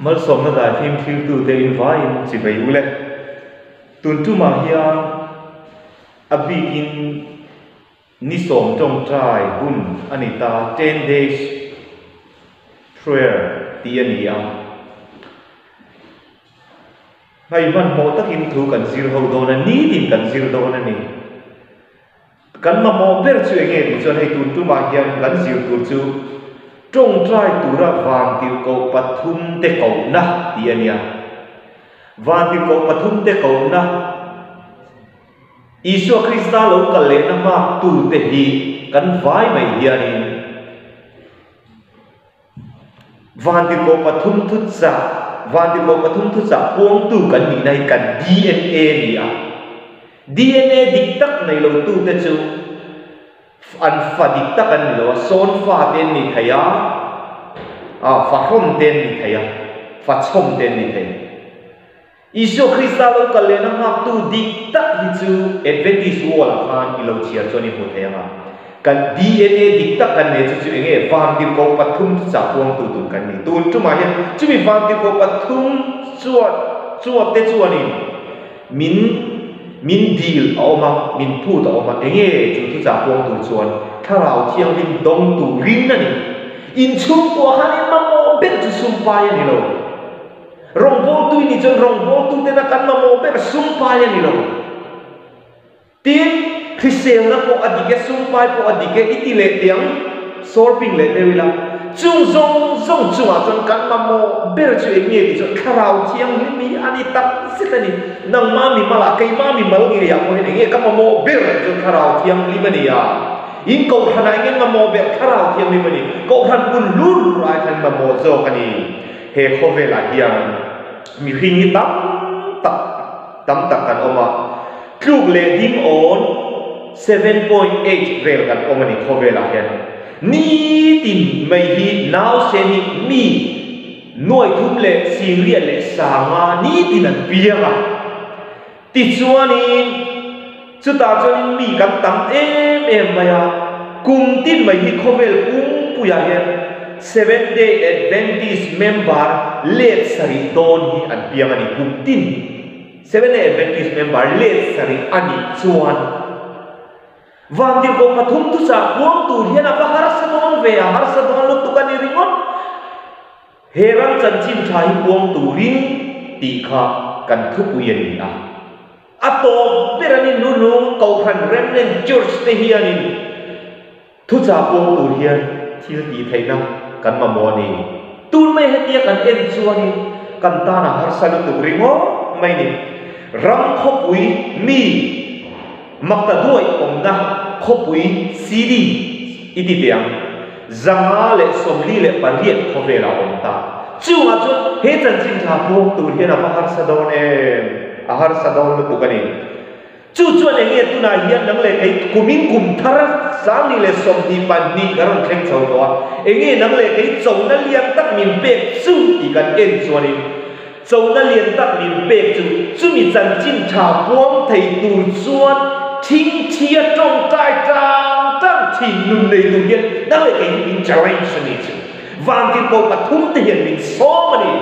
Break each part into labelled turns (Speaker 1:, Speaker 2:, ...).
Speaker 1: Malsawmna daifim thiltute in vaiin chibai u le. Tun tumah hian a bikin ni sawm tawngtai hun a ni ta, ten days prayer tih a ni a. Hmai hmanhmawh takin thu kan zir ho dawn a, nitin kan zir dawn a ni. Kan mamawh ber chu enge tih chuan hei tun tumah hian kan zir tur chu tawngtai tura vantirhkoh pathum te kohna tih a nia. Vantirhkoh pathum te kohna Isua Krista lo kal lehna hmak tute hi kan vai mai hianin Vantirhkoh pathum thuchah Vantirhkoh pathum thuchah puangtu kan nihna hi kan DNA a ni a. DNA dik tak nei lotute chu an fa dik tak an ni lo a, sawn fa te an ni thei a, ah fa hrawn te an ni thei a, fa chhawm te an ni thei. Isua Krista lo kal lehna nghaktu dik tak hi chu Adventist Wall ah khan i lo chhiar chuan i hmu thei ang a. Kan DNA dik tak kan nei chu chu enge vantirhkoh pathum chu chah puangtu tur kan ni. Tun tumah hian chumi vantirhkoh pathum chuan chuan te chuanin min min dil a awm a, min phut a awm a, enge chu thu chah puang tur chuan Thlarau Thianghlim dawng turin a ni. Inchhungkuah khan in mamawh ber chu sumpai a ni lo. Rawngbawltu i nih chuan rawngbawltu tena kan mamawh ber sumpai a ni lo. Tin, hriselna pawh a dik e, sumpai pawh a dik e, i ti leh teh ang, sawrping leh deuh ila. Chung zawng zawng chungah chuan kan mamawh ber chu eng nge tih chuan Thlarau Thianghlim hi a ni tak zet a ni. Nangma mimal ah, keima mimal ngeiah pawh hian eng nge ka mamawh ber tih chuan Thlarau Thianghlim a ni a. In Kohhranah eng nge mamawh ber Thlarau Thianghlim a ni. Kohhran bun hlur hlur ai khan mamawh zawk a ni. He khawvelah hian mihring hi tam tak tam tak kan awm a, tluk leh ding awn 7.8 vel kan awm a ni khawvelah hian. Nitin mai hi nausen hi mi nuai thum leh singriat leh sanga nitin an piang a. Tichuanin chutah chuanin mi kan tam em em mai a, kum tin mai hi khawvel pumpuiah hian Seventh Day Adventist member let sarih dawn hi an piang a ni, kum tin hi Seventh Day Adventist member let sarih a nih chuan Vantirhkoh pathum thuchah puang tur hian a va harsa dawn ve a, harsa dawn lutuk a ni ringawt. He ram chanchin tha hi puang turin tih kha kan thupui a ni a. A tawp ber an innu nung Kohhran Remnant Church te hianin thuchah puang tur hian thil tih theihna kan mamawh a ni. Tun mai hetia kan en chuanin kan tan a harsa lutuk ringawt mai ni. Ram khawpui mi Makta duai awmna khawpui CD i ti teh ang. 548 khawvelah a awm ta. Chungah chuan he chanchin tha puang tur hian a va harsa dawn em? A harsa dawn lutuk a ni. Chu chuan eng nge tunah hian nang leh kei kumin kum thar 2022 ka rawn thleng chho tawh a, eng nge nang leh kei chona lian tak min pek chu tih kan en chuanin, Chona lian tak min pek chu chumi chanchin tha puang thei tur chuan thingthia tawngtai tang tang thin nun nei tur hian nang leh kei hi min challenge a ni chu. Vantirhkoh pathum te hian min sawm a ni.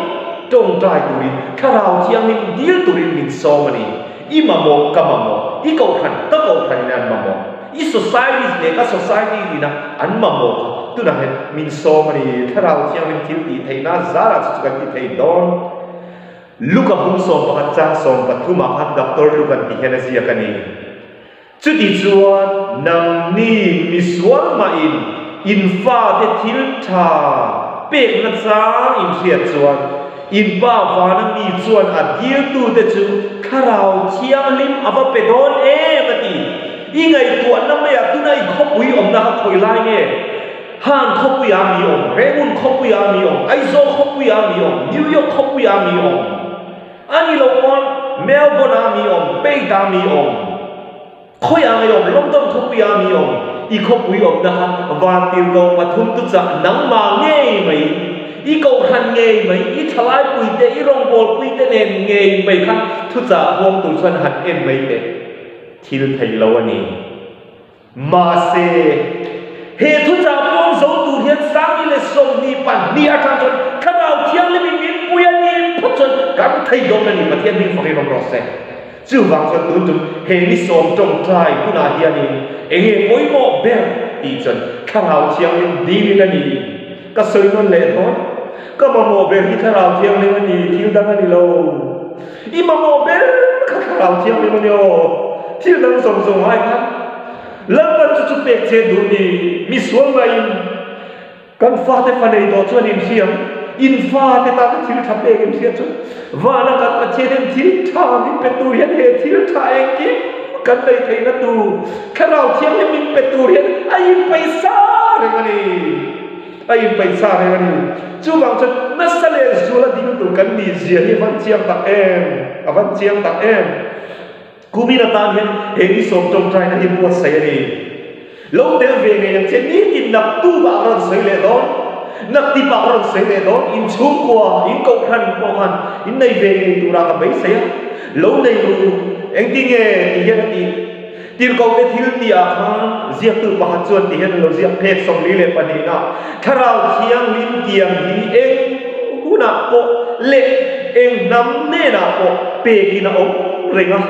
Speaker 1: Tawngtai turin, Thlarau Thianghlim dil turin min sawm a ni. I mamawh ka mamawh, i kohhran ka kohhran in an mamawh, i societies leh ka society ina an mamawh kha tunah hian min sawm a ni. Thlarau Thianghlim thil tih theihna zarah chu chu kan ti thei dawn. Luka bung 11 chang 13 ah khan Doctor Luke an ti hian a ziak a ni. Chuti chuan nangni misual mahin in fate thil tha pekna chang in hriat chuan in pa vana mi chuan a diltute chu Thlarau Thianghlim a va pe dawn em a ti. I ngaihtuahna maiah tuna i khawpui awmna kha khawi lai nge? Han khawpuia mi awm, Rangoon khawpuia mi awm, Aizawl khawpuia mi awm, New York khawpuia mi awm. A ni lo pawn Melbourne ah mi awm, Perth ah mi awm, khawi ah nge awm, London khawpui ah mi awm, i khawpui awmna kha vantirhkoh pathum tu chah nangmah ngei mai, i kohhran ngei mai, i thalai pui te, i rawngbâwl pui te nen ngei mai kha thuchah huang tur chuan han en mai teh thil thei lo a ni. Mahse, he thuchah puang zo tur hian 2022 atang chuan Thlarau Thianghlimin min pui a ni. hram thei dawn a ni Pathian hming fakin awm rawh se. Chuvang chuan tun tum he ni sawm tawngtai hunah hianin enge pawimawh ber tih chuan Thlarau Thianghlim dilin a ni. Ka sawi nawn leh dawn. Ka mamawh ber hi Thlarau Thianghlim a ni, thil dang a ni lo. I mamawh ber kha Thlarau Thianghlim a ni aw. Thil dang zawng zawng ai khan Lalpan chu chu pek che duh ni, misual maiin. Kan fate fa nei tawh chuan inhriam, in fate tana thil tha pek inhriat chu vana kan Pathian hian thil tha min pe tur hian he thil tha engkim kan nei theihna tur Thlarau Thianghlim min pe tur hian a inpeisa reng a ni. A inpeisa reng a ni. Chuvang chuan nasa leh zuala ding tur kan nih zia hi a van chiang tak em? A van chiang tak em? Kumin atan hian he ni sawm tawngtaina hi buatsaih a ni. Lo tel ve ngei ang che, nitin naktuk ah ka rawn sawi leh dawn, naktip ah ka rawn sawi leh dawn, in chhungkua, in kohhran pawh khan in nei ve ngei turah ka beisei a, lo nei ru, engtinge ti hian a ti. Tirhkohte thil tih ah khan ziaktu pakhat chuan ti hian a lo ziak phek 42 na, Thlarau Thianghlim tiang hi eng hunah pawh leh eng hnam hnenah pawh pekin a awm reng a.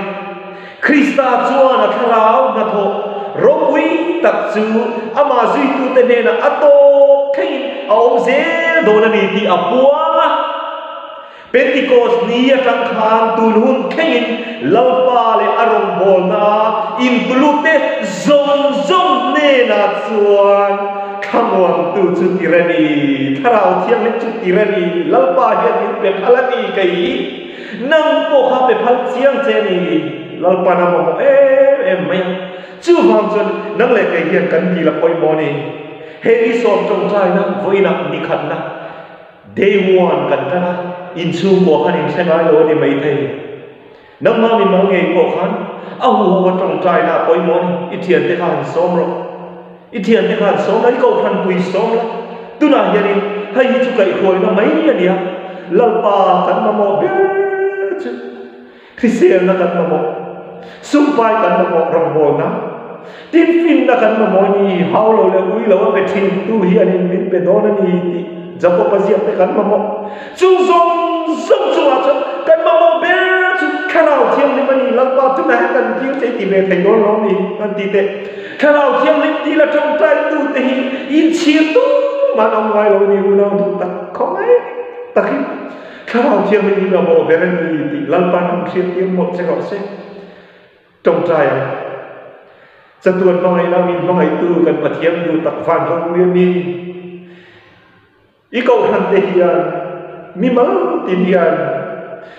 Speaker 1: Krista chuan a thlarau hnathawh ropui tak chu amah zuitute hnenah a tawp thlengin a awm zel dawn a ni tih a puang a. Pentikos ni atang khan tun hun thlengin Lalpa leh a rawngbawlna intulute zawng zawng hnenah chuan thlamuantu chu tir a ni, Thlarau Thianghlim chu tir a ni, Lalpa hian min pe phal a ni kei hi, nang pawh kha pe phal chiang che a ni, Lalpa'n a mamawh em em mai a. Chuvang chuan nang leh kei hian kan dil a pawimawh a ni. He ni sawm tawngtaina vawiinah nikhatna. Day one kan tan a, inchhungkua khan inhre ngai lo a ni maithei. Nangmah mimal ngei pawh khan a huho a tawngtaina a pawimawh a ni. I thiante kha han sawm rawh. I thiante kha han sawm la, i kohhranpui sawm la. Tunah hianin hei hi chu kaihhruaina mai a nia. Lalpa kan mamawh ber chu hriselna kan mamawh, sumpai kan mamawh rawngbawlna, tin finna kan mamawh a ni, hau lo leh ui lo a pe thin tu hi an in min pe dawn a ni tih Jakob-a ziak te kan mamawh. Chu zawng zawng chungah chuan kan mamawh ber chu Thlarau Thianghlim a ni, Lalpa tunah hian kan dil che i ti ve thei dawn lo ni an ti teh. Thlarau Thianghlim dil a tawngtai tu te hi inchhir tum an awm ngai lo a ni, unau duh tak khawngaih takin. Thlarau Thianghlim hi mamawh ber a ni tih Lalpa'n han hriattir mawlh che rawh se. Tawngtai ang. Chatuan hmangaihna min hmangaihtu kan Pathian duh tak van ropui a mi. I kohhran te hian mimal tin hian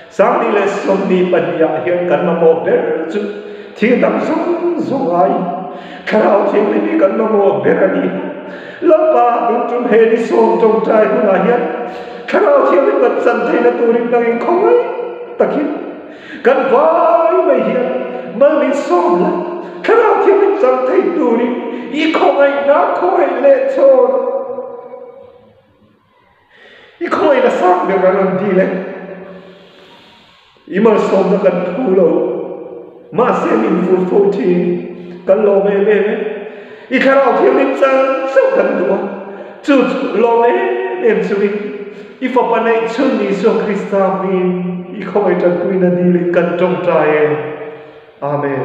Speaker 1: 2022 ah hian kan mamawh ber chu thil dang zawng zawng ai Thlarau Thianghlim hi kan mamawh ber a ni. Lalpa tun tum he ni sawm tawngtai hunah hian Thlarau Thianghlim kan chan theihna turin nangin khawngaih takin kan vai mai hian mal min sawm la, Thlarau Thianghlim chan thei turin i khawngaihna khawngaih leh chhawn i khawngaihna sang ber a rawn dil e. I malsawmna kan thu lo, mahse min vur fo thin, kan lawm em em e. I Thlarau Thianghlim chang chauh kan duh a, chu chu lawm em em chungin i Fapa neih chhun Isua Krista hmingin i khawngaih tanpuina dilin kan tawngtai e. Amen.